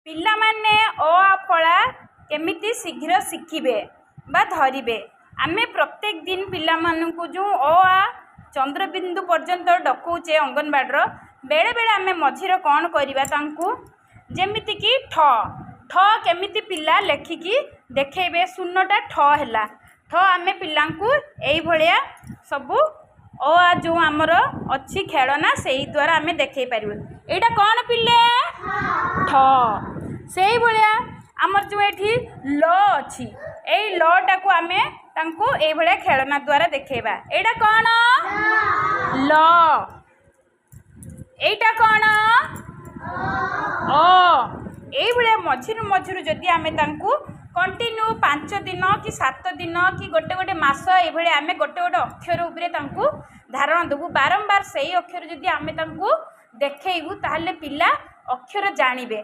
ପିଲାମାନେ ଅ ଆ ଫଳା କେମିତି ଶୀଘ୍ର ଶିଖିବେ ବା ଧରିବେ? ଆମେ ପ୍ରତ୍ୟେକ ଦିନ ପିଲାମାନଙ୍କୁ ଯେଉଁ ଅ ଆ ଚନ୍ଦ୍ରବିନ୍ଦୁ ପର୍ଯ୍ୟନ୍ତ ଡକଉଛେ ଅଙ୍ଗନବାଡ଼ିର, ବେଳେବେଳେ ଆମେ ମଝିରେ କ'ଣ କରିବା ତାଙ୍କୁ, ଯେମିତିକି ଠ, ଠ କେମିତି ପିଲା ଲେଖିକି ଦେଖେଇବେ। ଶୂନଟା ଠ ହେଲା, ଠ। ଆମେ ପିଲାଙ୍କୁ ଏଇଭଳିଆ ସବୁ ଅ ଆ ଯେଉଁ ଆମର ଅଛି ଖେଳନା, ସେଇ ଦ୍ୱାରା ଆମେ ଦେଖେଇ ପାରିବୁ। ଏଇଟା କ'ଣ ପିଲେ? ଠ। ସେଇଭଳିଆ ଆମର ଯେଉଁ ଏଠି ଲ ଅଛି, ଏଇ ଲଟାକୁ ଆମେ ତାଙ୍କୁ ଏଇଭଳିଆ ଖେଳନା ଦ୍ୱାରା ଦେଖେଇବା। ଏଇଟା କ'ଣ? ଲ। ଏଇଟା କ'ଣ? ଅ। ଏଇଭଳିଆ ମଝିରୁ ମଝିରୁ ଯଦି ଆମେ ତାଙ୍କୁ କଣ୍ଟିନ୍ୟୁ 5 ଦିନ କି 7 ଦିନ କି ଗୋଟେ ଗୋଟେ ମାସ ଏଇଭଳିଆ ଆମେ ଗୋଟେ ଗୋଟେ ଅକ୍ଷର ଉପରେ ତାଙ୍କୁ ଧାରଣା ଦେବୁ, ବାରମ୍ବାର ସେଇ ଅକ୍ଷର ଯଦି ଆମେ ତାଙ୍କୁ ଦେଖେଇବୁ, ତାହେଲେ ପିଲା ଅକ୍ଷର ଜାଣିବେ।